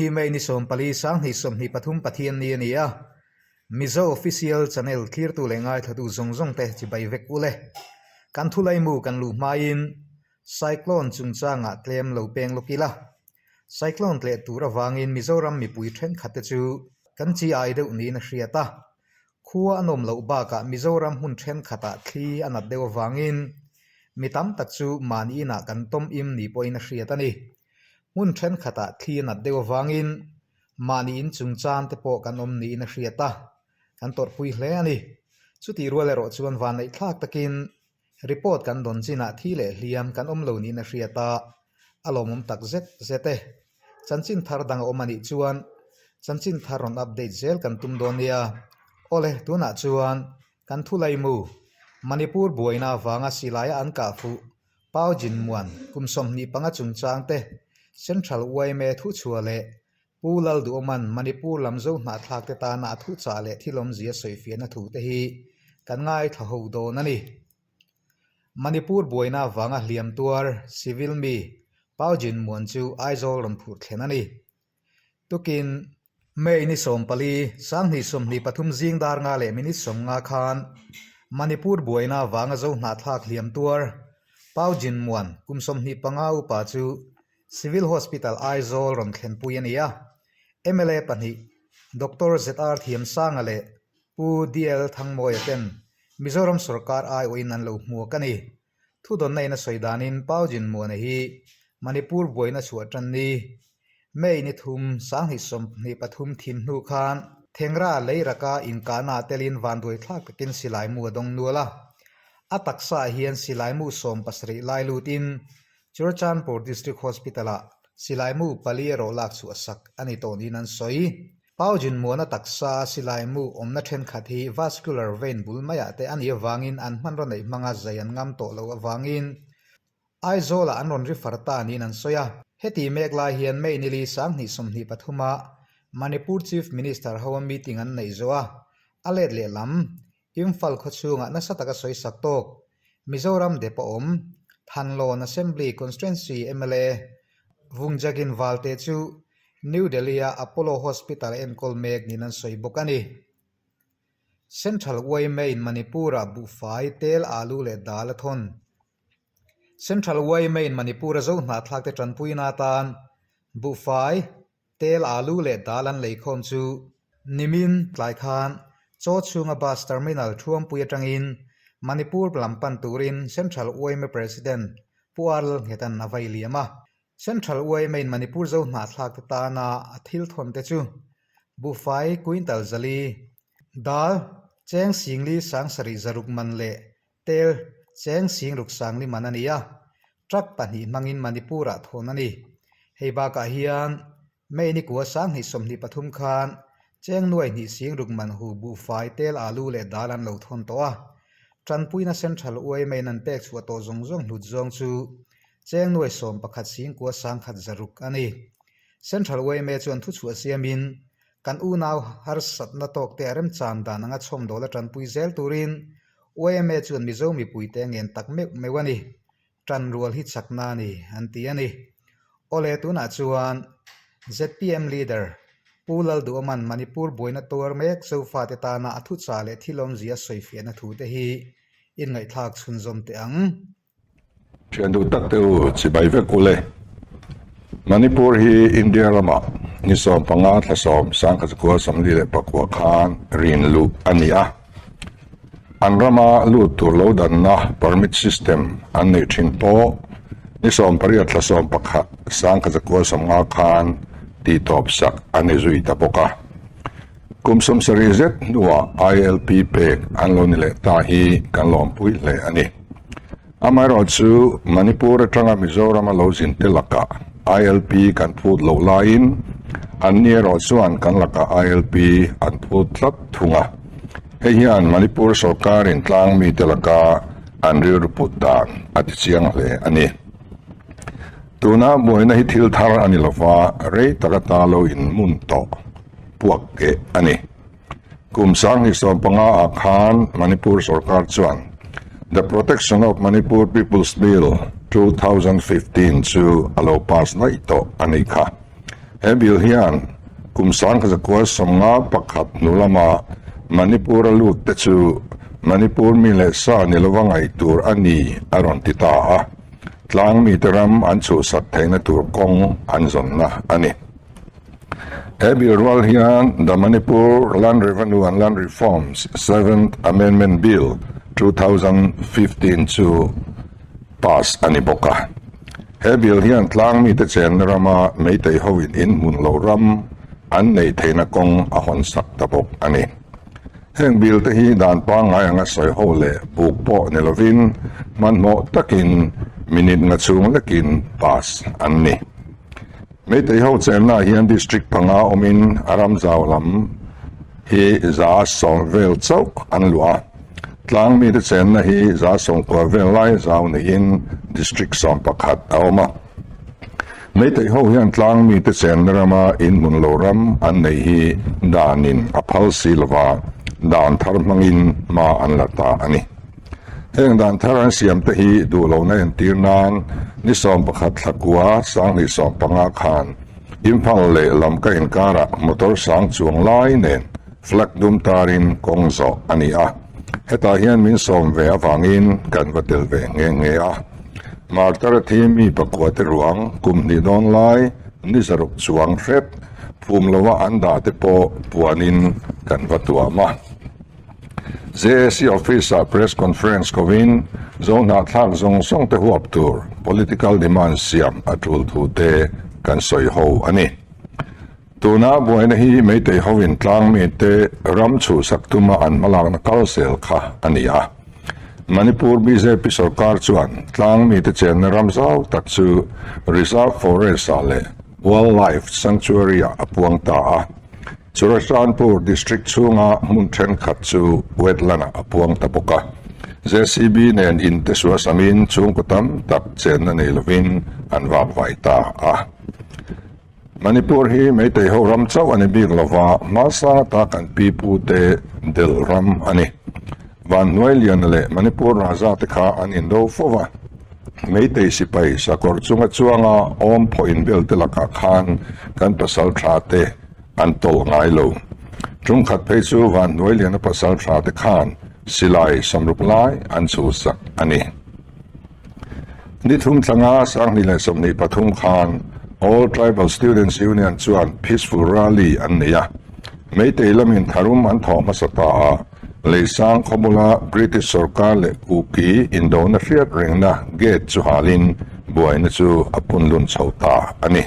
hi May ni 14 2023 Pathianni a ni a, Mizo Official Channel thlirtu leh ngaithlatu zawng zawng te chibai vek u le. Kan thulaimu kan luh hmain Cyclone chungchangah tlem lo peng lawk ila. Cyclone tleh tur avangin Mizoram mipui thenkhat te chu kan chi ai deuh niin a hriat a, Khua a nawm loh bakah Mizoram hmun thenkhatah thli a nat deuh avangin mi tam tak chu mahni inah kan tawm im ni pawhin a hriat a ni. Hmun thenkhatah thli a nat deuh avangin mahni in chungchang te pawh kan awm niin a hriat a, kan tawrhpui hle a ni. Chutih rual erawh chuan vanneihthlak takin Report kan dawn chinah thi leh hliam kan awm lo niin a hriat a, a lawmawm tak zet zet e. Chanchin thar dang a awm a nih chuan chanchin thar rawn update zel kan tum dawn nia. Awle, tunah chuan kan thu laimu, Manipur buaina avanga silaia an kah fuh Pau Jinmuan kum 25 chungchang te Central yma thuchhuah leh Pu Lalduhawman Manipur lam zo hnahthlak te tana a thuchah leh thil awmzia sawifiahna thu te hi kan ngaithla ho dawn a ni. Manipur buaina avanga hliam tuar civil mi Pau Jin Muan chu Aizawl rawn phurh thlen a ni. Tukin, May ni 14, 2023 zing dar nga leh minute 50 khan Manipur buaina avanga zo hnahthlak hliam tuar Pau Jin Muan kum 25 upa chu Civil Hospital Aizawl rawn thlenpui a ni a, mla pahnih Doctor ZR Thiamsanga leh Pu DL Thangmawia ten Mizoram sawrkar aiawhin an lo hmuak a ni. Thudawnna in a sawi danin Pau Jinmuana hi Manipur buaina chhuah tan ni May ni thum 2023 thim hnu khan Thengra lei raka inkahna ah telin vanduai thlak takin silaimu a dawng nual a. A taksa ah hian silaimu 17 lai lutin Churachandpur District Hospital-ah silaimu pali erawh lak chhuah sak a ni tawh niin an sawi. Pau Jinmuana taksa a silaimu awmna thenkhat hi vascular vein bul maiah te a nih avangin an hmanraw neih hmanga zai an ngam tawh loh avangin Aizawlah an rawn refer ta niin an sawi a. Heti mek lai hian May nili 2023 ah Manipur Chief Minister hoa meeting an neih zawh a, a let lehlam Imphal khawchhungah nasa taka sawisak tawk Mizoram dep a awm, Thanlawn Assembly Constituency mla Vungjagin Valte chu New Delhi-a Apollo Hospital a enkawl mek niin an sawi bawk a ni. Central yma in Manipur-ah buhfai, tel, alu leh dal a thawn. Central yma in Manipur-a zo hnahthlakte tanpuina atan buhfai, Tel alu leh dal an leikhawm chu nimin tlai khan Chaw chhunga Bus Terminal Thuampui atangin Manipur lam pan turin Central yma President Pu R Lalnghetan a vai liam a. Central yma in Manipur zo hnahthlak te tana a thil thawn te chu buhfai quintal zali, dal cheng singli sangsarih zaruk man leh Tel cheng sing ruk sangli man a ni a, truck pahnih hmangin Manipur-ah thawn a ni. Hei bakah hian May ni kua 2023 khan cheng nuai hnih sing ruk man hu buhfai tel alu leh dal an lo thawn tawh a. Tanpuina Central yma in an pek chhuah tawh zawng zawng hlut zawng chu cheng nuai 11 sing kua sangkhat zaruk a ni. Central yma chuan thuchhuah siamin kan unau harsatna tawkte a remchan dan anga chhawmdawl a tanpui zel turin yma chuan Mizo mipuite a ngen tak meuh meuh a ni. Tan rual hi chakna a ni, an ti a ni. Awle tunah chuan zpm leader Pu Lalduhawman Manipur buaina tuar mek Zofate tana a thuchah leh thil awmzia sawifiahna thute hi inngaihthlak chhunzawm teh ang. Thian duh tak te u chibai vek u le. Manipur hi India ramah ni 15 thla 10 1944 khan rin luh a ni a. An rama lut tur lo danna permit system an neih thin pawh ni 18 thla 11 1950 khan tihtawp sak a ni zui ta bawk a. Kum 70 zet hnuah ILP pek an lo ni leh ta hi kan lawmpui hle a ni. Amaherawhchu Manipur atanga Mizorama lo zin te lakah ILP kan phut loh laiin anni erawh chuan kan lakah ILP an phut tlat thung a. Hei hian Manipur sawrkarin tlang mite laka an rilru put dan a ti chiang hle a ni. Tuna buaina hi thil thar a ni lova, rei tak ata lo inmun tawh puak keh a ni. Kum 2015 ah khan Manipur sawrkar chuan The Protection of Manipur People's Bill 2015 chu a lo pass daih tawh a nih kha. He bill hian kum 1951 hnu lama Manipur-a lut te chu Manipur mi leh sa ni lova ngaih tur a ni a rawn ti ta a, tlang mite ram an chhuhsak theihna tur kawng an zawnna a ni. He bill rual hian The Manipur Land Revenue and Land Reforms, Seventh Amendment Bill, 2015 chu pass a ni bawk a. He bill hian tlang mite chenna rama Meitei hoin in hmun lo ram an neih theihna kawng a hawn sak ta bawk a ni. Heng bill te hi dan pangngai anga sawi ho leh buk pawh ni lovin hmanhmawh takin minute nga chhung lekin pass an ni. Meitei ho chennaah hian district panga awmin a ram zau lam hi 110 vel chauh an luah a. Tlang mite chenna hi 90 vel lai zau neiin district 11 a awm a. Meitei ho hian tlang mite chenna rama inhmun lo ram an neih hi danin a phal si lova, dan thar hmangin hma an la ta a ni. Heng dan thar an siam te hi duh lohna entir nan ni 11 thla kua 2015 khan Imphal leh Lamka inkarah motor sang chuang lai nen flag dum tarin kawng zawh a ni a, hetah hian min sawm ve avangin kan va tel ve nghe nghe a. Martar a thi mi pakua te ruang kum hnih dawn lai ni zaruk chuang hrep phum loa an dah te pawh puanin kan va tuam a. JAC Office-ah Press Conference kovin Zohnahthlak zawng zawng te huap tur political demand siam a tul thu te kan sawi ho a ni. Tuna buaina hi Meitei hovin tlang mite ram chhuhsak tuma an hmalakna kal zel kha a ni a. Manipur bjp sorkar chuan tlang mite chenna ram zau tak chu Reserve Forest-ah leh Wildlife Sanctuary-ah a puang ta a. Churachandpur District chhunga hmun thenkhat chu wetland-ah a puang ta bawk a. JCB nen in te suasamin chhungkaw tam tak chenna nei lovin an vak vai ta a. Manipur hi Meitei ho ram chauh a ni bik lova, hmasang ata kan pi pu te del ram a ni. Vanhnuai Liana leh Manipur Raja te kha an indo fo va. Meitei sipai sakawr chunga chuanga awm phawh inbel te lakah khan kan pasal tha te An tawlh ngai lo. Tum khat phei chu Vanhnuai Liana pasal tha te khan silai samruk lai an chhuhsak a ni. Ni thum thlanga 2023 khan All Tribal Students Union chuan Peaceful Rally an nei a. Meitei lamin tharum an thawh hmasa ta a, Leisang khawbula British sorkar leh Kuki indona hriat rengna gate chu halin buaina chu a punlun chho ta a ni.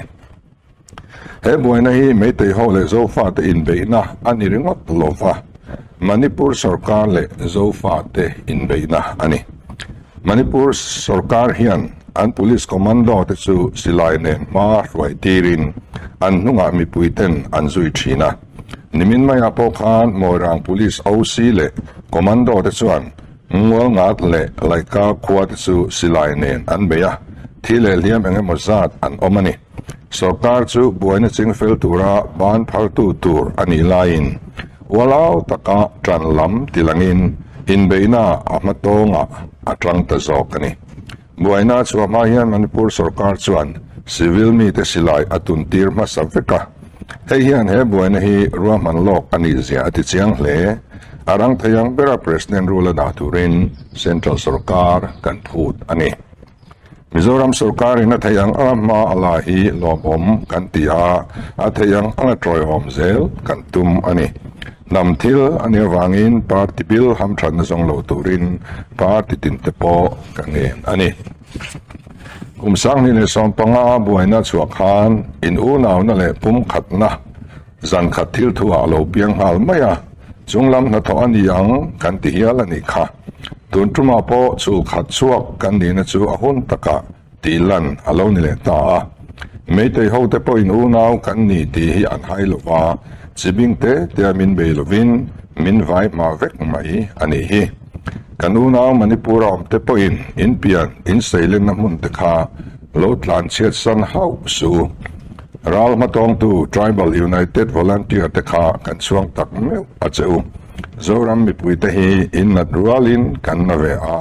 He buaina hi Meitei ho leh Zofate inbeihna a ni ringawt lo va, Manipur sorkar leh Zofate inbeihna a ni. Manipur sorkar hian an police commando te chu silai nen hma hruai tirin an hnungah mipui ten an zui thin a. Nimin maiah pawh khan Moirang Police OC leh commando te chuan Ngualngat leh Laika khua te chu silai nen an bei a, thi leh hliam eng emaw zat an awm a ni. Sorkar chu buaina ching fel tura ban phartu tur a nih laiin ualau taka ṭan lam tilangin inbeihna a hma tawngah a ṭang ta zawk a ni. Buaina chhuah hma hian Manipur sorkar chuan civil mite silai a tuntir hmasa vek a, hei hian he buaina hi ruahman lawk a nih zia a ti chiang hle. A rang thei ang bera President rule a dah turin Central sorkar kan phut a ni. Mizoram sorkarin a theih ang anga hma a la hi lawmawm kan ti a, a theih ang anga tawiawm zel kan tum a ni. Hnam thil a nih avangin party bill hamthatna zawng lo turin party tinte pawh ka ngen a ni. Kum 2015 buaina chhuah khan in unauna leh pumkhatna Zan khat thil thu ah a lo piang nghal mai a, chung lam hnathawh a ni ang kan ti hial a nih kha. Tun tumah pawh chhul khat chhuak kan nihna chu a hun takah tih lan a lo ni leh ta a. Meitei ho te pawhin unau kan ni tih hi an hai lo va, chibing te te a min bei lovin min vai hma vek mai a nih hi. Kan unau Manipur a awm te pawhin in pian in seilenna hmun te kha lo tlan chhiat san hauh suh u. Ral hmatawngtu Tribal United Volunteer te kha kan chhuang tak meuh a che u. Zoram mipuite hi in nat rualin kan na ve a,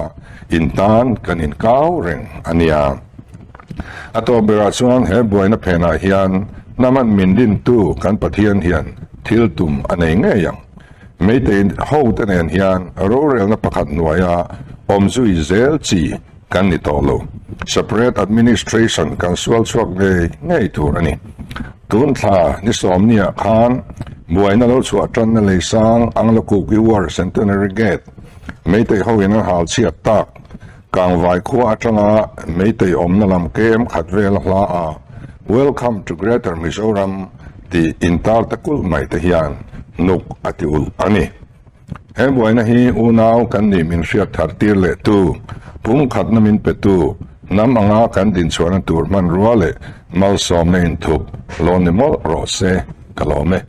in tan kan inkau reng a nia. A tawp berah chuan he buaina phenah hian Hnaman min dintu kan Pathian hian thil tum a nei ngei ang. Meitei hote nen hian rorelna pakhat hnuaia awm zui zel chi kan ni tawh lo. Separate administration kan sual chhuak ngei ngei tur a ni. Tun thla ni sawmniah khan buaina lo chhuah tanna leisang Anglo-Kuki War Centenary Gate Meitei hoin an hal chhiat tak Kangvai khua atanga Meitei awmna lam kem khat vel a hla a, Welcome to Greater Mizoram tih intar ta kulh mai te hian hnuk a ti ulh a ni. He buaina hi unau kan nih min hriat thar tir leh tu, pumkhatna min pe tu, hnam anga kan dinchhuahna tur hmanrua leh malsawmna inthup lo ni mawlh rawh se ka lawm e.